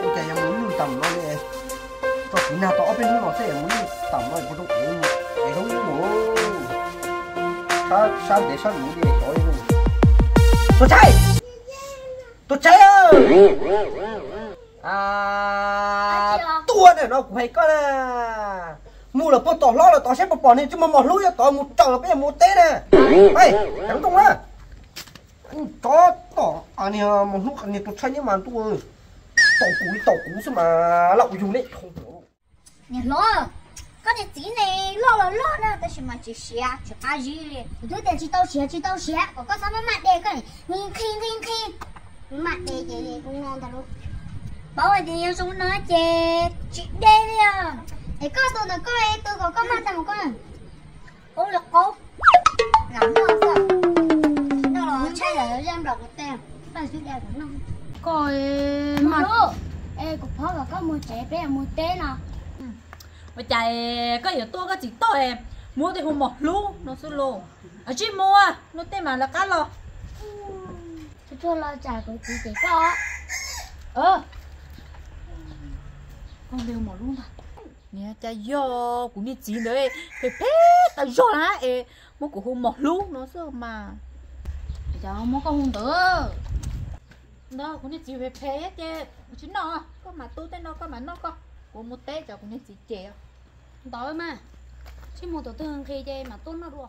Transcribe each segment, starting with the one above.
Ua cas yog mus lwj tam no li, tso kuv nag tau ob peb hnub no xwb mus lwj tam no puas zoo, es zoo mus sab ntev sab luv li xyov li. Tuam Tshais, Tuam Tshais, tuaj ntawm no kuv hais koj na, mus lawm puag tom hlob lawm tod saib puas pom niag tsis muaj mos hlub nyob tod mus raws los peb yuav mus teb na. Ceev nrooj na. Tsov tom, niag mos hlub niag Tuam Tshais niag mas ntuj, tom kuv li tom kuv xwb mas lawm yug nej. Niam hlob, koj niag txiv ne loj los loj na tab sis mas tsis siav tsis qab zib li. Kuv twb tias tsis tau siav tsis tau siav kom koj txhob maj maj de koj, nqhis nqhis nqhis nqhis. Maj de ces kuv no ntag lauj. Paub hais tias yog zoo no ces tsis de li os. Es koj tus ntawm koj es tus kom koj maj tag mus koj na. Ub, li qaub. Lam noj xwb. Noj los tshaj lawm zaj nplaum kuv tej. Paj xwb da kuv noj. Koj mas, es kuv phob kom koj mus tsev peb mus teb no. Ua cas koj yuav tuaj koj txiv toj es muab tej hu mos hlub no xwb los? Tsij mus, luag tej mas lawv qab los. Tsuag tsuag los tsam kuv txiv cem koj. Koj hu mos hlub ntag. Niag cas yog kuv niag txiv ntawd phem phem tas zog na es muab kuv hu mos hlub no xwb mas. Cas muab koj hu ntawd. Ntawd kuv niag txiv phem phem ces kuv tsis noj, koj mam tu tej no koj mam noj koj, kuv mus teb cov kuv niag txiv cem. Ntawd mas, sib mus tom twg nqhis ces mam tuaj noj dua.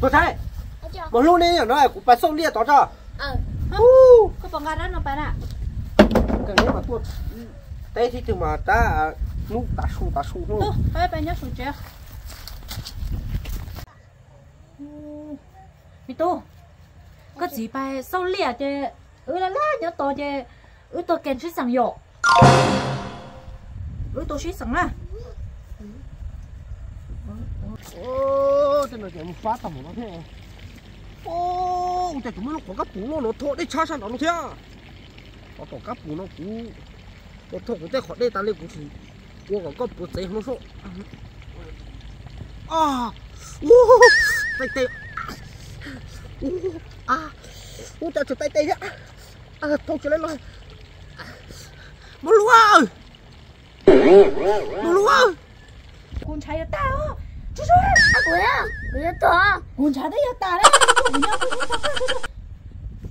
Tuam Tshais, mos hlub ne, no kuv pais xauj liaj tod tso. Koj pom nqa rab no pais na. Teb thib twg mas tab hnub tav su tav su hnub. Me tub, koj txiv pais xauj liaj ces wb laj laj nyob tod ces wb tuaj kev sib xeem yom. Wb tuaj sib xeem na. Tej no ces mus fab tag mus no thiab. Ua cas kuv muab lub qhov kab pus loj no thom dej tshab sab nraud no thiab. Qhov tom kab pus no kuv ua thom kuv tej qhov dej tas li kuv tsis ua kom koj puas txev hlo soj. Tais tes, ua cas tseem tais tes thiab. Thauj tsis laib los. Mos hlub, mos hlub. Kuv ntshav yuav tag. Kuv yuav tuag. Kuv ntshav twb yuav tag lawm.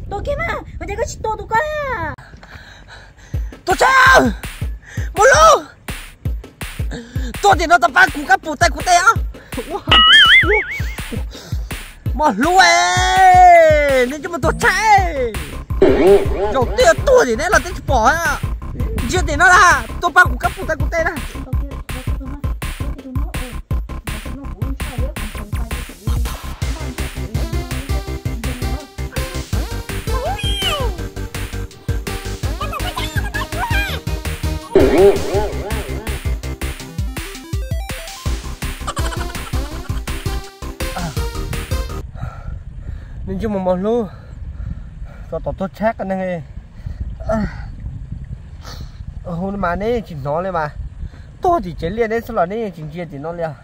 Tuag kiag mas, ua cas koj tsis tua tus koj? Tuam Tshais, mos hlub, tuaj tim no tau pab kuv kab pus tais kuv tes os. Mos hlub, neb tsis mus Tuam Tshais. Zaum twb yuav tuag tim neb los twb tsis pom. Ntsia tim no na, tuaj pab kuv kab pus tais kuv tes na. Neb tsis mus mos hlub, tso tom tuag tshab qab neeg. Hu mas neb tsis hnov li mas, tuag tim tsev liaj neb xwb los neb yeej tsis ntsia tim no li os.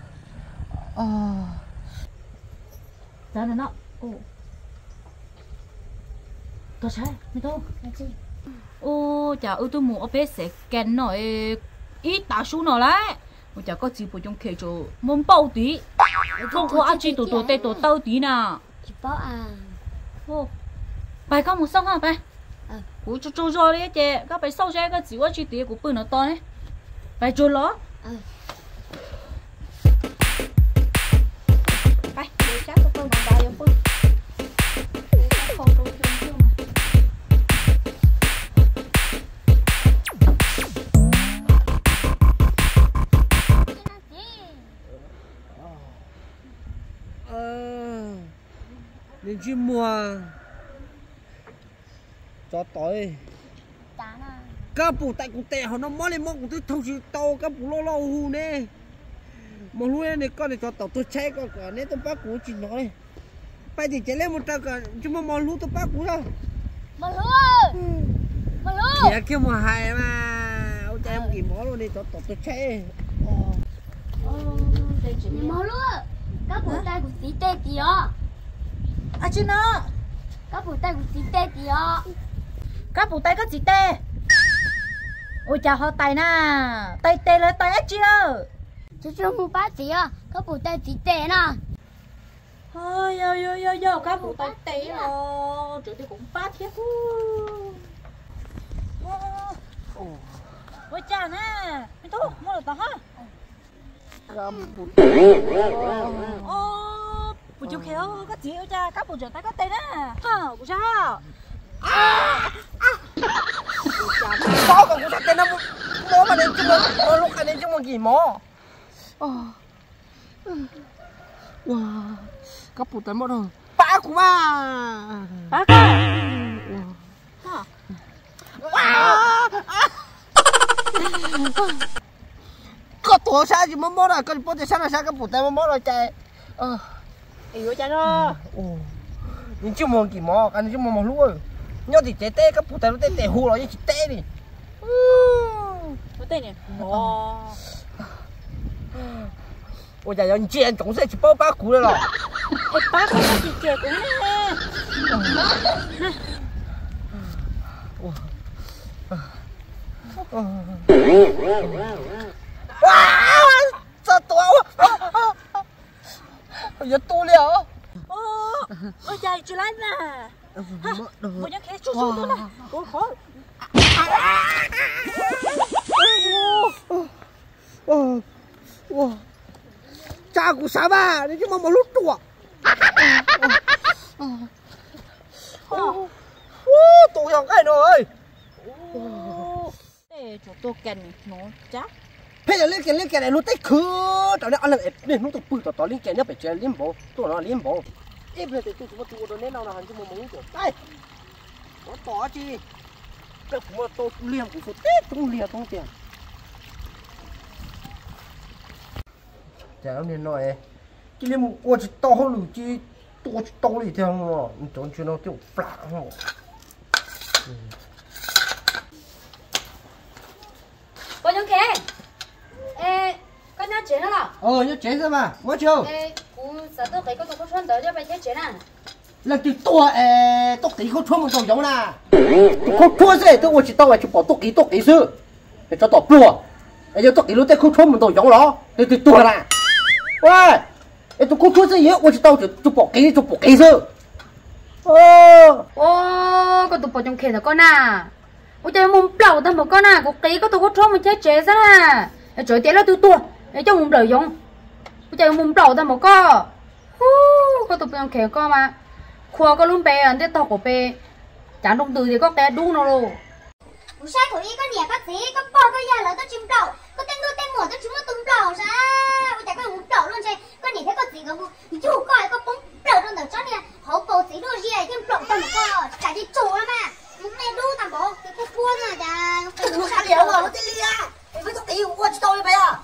Ua cas wb twb mus ob peb xev kas no ib tav su no lawm, ua cas koj txiv puas coob khev tseem muaj npaum tid, ua dab tsi tuam tuam tes tuam taw tid na. Pais koj mus xauj koj pais. Kuv tsaug tsaug zog li ces koj pais xauj seb koj txiv ua dab tsi tid kuv pw no tos ne. Pais tsuag los. Neb tsis muag. Tsov tom, kab pus tais kuv tes hauv no mob li mob kuv twb thauj tsis tau kab pus loj loj hu ne. Mos hlub ne, koj niag tsov tom tuag tshab ko kom neb tuaj pab kuv tsis hnov li. Pais tim tsev liaj mus raws kom tsis muaj mos hlub tuaj pab kuv na. Khiav kiag mus hais mas ua cas mus kim mov los ne, tsov tom tuag tshab. Mog Hlub, koj puas tais kuv txiv tes tim os? Ab tsi no? Koj puas tais kuv txiv tes tim os? Koj puas tais koj txiv tes? Ua cas ho tais na? Tais tes lawv tais dab tsi lawm? Tsuas tsuas mus pab txiv os, koj puas tais txiv tes na? Yog yog yog, koj puas tais tes os, tseem tias kom pab thiab. Ua cas na, me tub, muaj lus tod hab. Puas coob khev, koj txiv ua cas koj puas tseem tais koj tes na? Kuv sab. Txhob kom kuv sab tes na, mob mas nws tsis muaj, mob lub qab nws tsis muaj nkim mov. Koj puas tais mob rau, pab kuv mas. Pab koj. Koj tuav sab tsis muaj mob na, koj tsis paub tias sab no sab koj puas tais muaj mob no cas. Yuav cas no? Nws tsis muaj nkim mov, qab nws tsis muaj mov hlub. Nyob tim tsev teb koj puas tais lub tej tes hu los yeej tsis teb li. Ua cas yuav ntsia ntsoov xwb tsis paub pab kuv li los? Es pab kuv tsis cem kuv ne. Txog tua, yuav tu li os. Ua cas tsis laib na? Mus nyob kev tsuj tsuj tu na. Tsa kuv sav mas nws tsis muaj mov hlub ruam. Tus yog nqaij no. Pheej yog liab kiag liab kiag luag tej khwv rau nej ob leeg es niaj hnub tuaj pw tom tod liab kiag nyob pem tsev liab npaum tuaj no liab npaum. Ib pliag tes tuaj tsis muaj tus ua rau neb no no ntsej muag mus ib tuam qaij. Ov tom tsi, kuv muaj tau liag kuv fu teb toob liag toob tiag. Cas niag no cia li mus ua tsis tau hauj lwm tsis tua tsis tau li thiab no, cov ntsia no coj plam. Pog Yoov Khev, koj nyob tsev no los? Nyob tsev xwb mas muab tsis. Kuv xav tuaj qiv koj tus khaub tshuab ntawd coj pais thiab tsev na. Leej twg tuag es tuaj qiv khaub tshuab mus ntaus yoov na? Tus khaub tshuab xwb twb ua tsis tau es tsuas pom tuaj qiv tuaj qiv xwb. Es tsov tom pluag, es yog tuaj qiv luag tej khaub tshuab mus ntaus yoov los leej twg tuag na? Es tus khaub tshuab xwb yog ua tsis tau tsuas pom qiv tsuas pom qiv xwb. Koj tus Pog Yoov Khev ntawm koj na, ua cas yuav mus nplawm tag npaum koj na? Kuv qiv koj tus khaub tshuab mus cheb tsev xwb na, es tseem tias leej twg tuag es coj mus nplawm yoov, ua cas yuav mus nplawm tag npaum koj? Hu, koj tus Pog Yoov Khev koj mas, khua koj lub npe ntej tog quav pes, cav nroo ntws tias koj qia dub no lauj. Kuv saib thaum ub koj niam koj txiv koj pog koj yawg lawv twb tsis nplawm, koj tej ntuj tej muam twb tsis muaj tus nplawm sav, ua cas koj yuav mus nplawm luaj ntshe koj niam thiab koj txiv nkawd mus yug koj es koj poob plaws rau ntawm tsob niag hauv paus txiv duaj ziaj thiaj nplawm tag npaum koj, tsam ces tsum mas, mus qia dub tag npaum ces kuj puab na cas. Tus no qab lias ua luag tej liaj, es peb tuaj qiv ua tsis tau li pes os.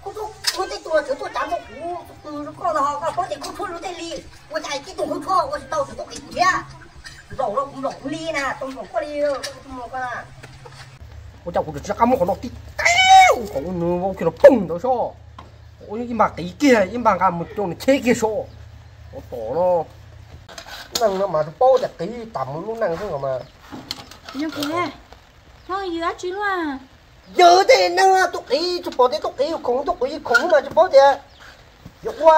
Kuv tuaj kuv tej tus tseem tuaj cav nroo kuv tus koj no ho koj paub tias khaub tshuab luag tej li, ua cas tib tug khaub tshuab ua tsis tau tseem tuaj qiv kuv thiab. Nplaum los kuv nplaum kuv li na, tau nplaum koj li, koj tus muam koj na. Ua cas kuv tsis qab muab qhov no tib teg, qhov nws ua kiag los phoom ntawd sob. Ua ib npag qiv kiag ib npag nqa mus rau nws cheb kiag sob. Ua tom no, neeg no mas tsis paub tias qiv tas mus lub neej xwb mas. Yog tej neeg tuaj qiv tsis pom tias tuaj qiv khoom, tuaj qiv khoom mas tsis paub tias yuav ua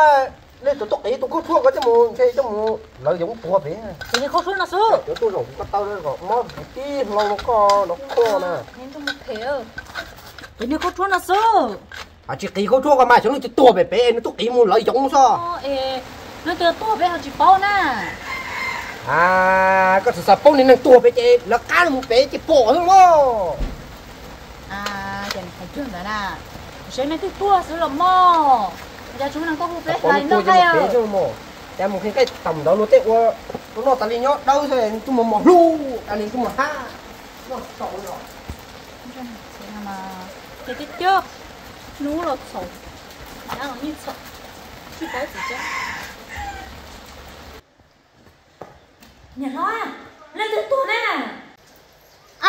li tus tuaj qiv tus khaub tshuab ko coj mus ntshe coj mus lawv yoov tuag pem. Cov tuaj zaum kuv ko taw kom mob kuv tib hlau no koj no koj na. Qiv niag khaub tshuab no xwb. Tsis qiv khaub tshuab ko mas xyov leej twg tuag pem pem nws tuaj qiv mus lawv yoov xwb. Leej twg tuag pem ho tsis paub na. Koj txawm xav paub niag neeg tuag pem ces lawv qab mus pem ces pom xwb mog. Ces nws hais kiag ntawd na, kuv saib leej twg tuag xwb los mog. Cas tsis muaj neeg tuaj hu peb hlais noj nqaij os. Cas mus qhia nqaij tam ntawd luag tej ua noj tas li nyob dawb xwb, ntuj mos mos hlub tas li ntuj mos hab. Noj tsaus li os. Ces tib cog hnub los txhaum, dab los yeej txhaum, tsis paub txiv cab. Niam hlob, leej twg tuag na?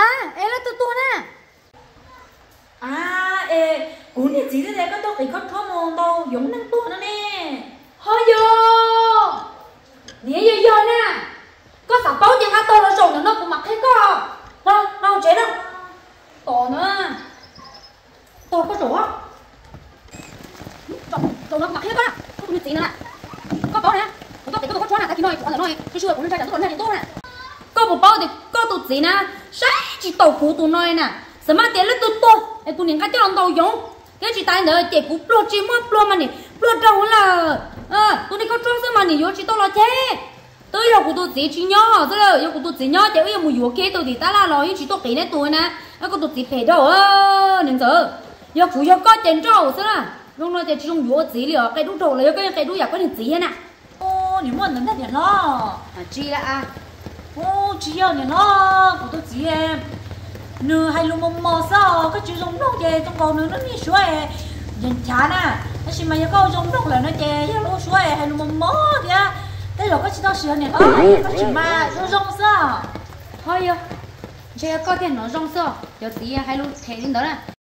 A, es leej twg tuag na? A, es Kuv niag txiv, koj tuaj qiv khaub rhuab mus ntaus yoov neeg tuag no ne. Ho yog, niam, yog yog na, koj xav paub ces nqa tog los zaum ntawm no kuv mam qhia koj. Los, los tsev na. Tom na, tog koj zaum, zaum no kuv mam qhia koj, koj tus niag txiv no na. Koj paub na, kuv tuaj qiv koj tus khaub rhuab na, tag kis no kuv ntawm no, tsis tshua kuv ntshai tsam tuaj tom ntej tsis tuaj na. Koj puas paub tias koj tus txiv na, saib tsis taus kuv tus no na. Xav mas tias leej twg tuag es kuv niam nqa coj los ntaus yoov, thiab tsis tas li ntawd ces kuv pluag tsis muaj pluag mas nim pluag rau lawm. Tus niag khaub rhuab xwb mas nim yuav tsis tau los ceg. Twb yog kuv tus txiv tsis nyob xwb, yog kuv tus txiv nyob ces wb yuav mus yuav kiag tus tim tab laj los yeej tsis tuaj qiv neb tus na. Koj tus txiv phem dhau, niam ntxawm. Yog kuv yog koj ces nrauj xwb na. Zoo no ces tsis zoo yuav ua txiv li os, qia dub dhau los yog koj yeej qia dub yam koj niag txiv thiab na. Nim muaj ntawd ntag niam hlob. Tsis yog niam hlob, kuv tus txiv nws hais lus mos mos xwb os, koj tsis zoo mloog ces zoo nkaus nws lub niag suab nchav nchav na. Tab sis mas yog koj zoo mloog lawm no ces yog lub suab hais lus mos mos thiab. Tej zaum koj tsis tau siv niam hlob, koj tsis mas zoo zoo xwb. Ho yog, ntshe yog koj thiaj hnov zoo xwb, cov txiv hais lus phem li ntawd na.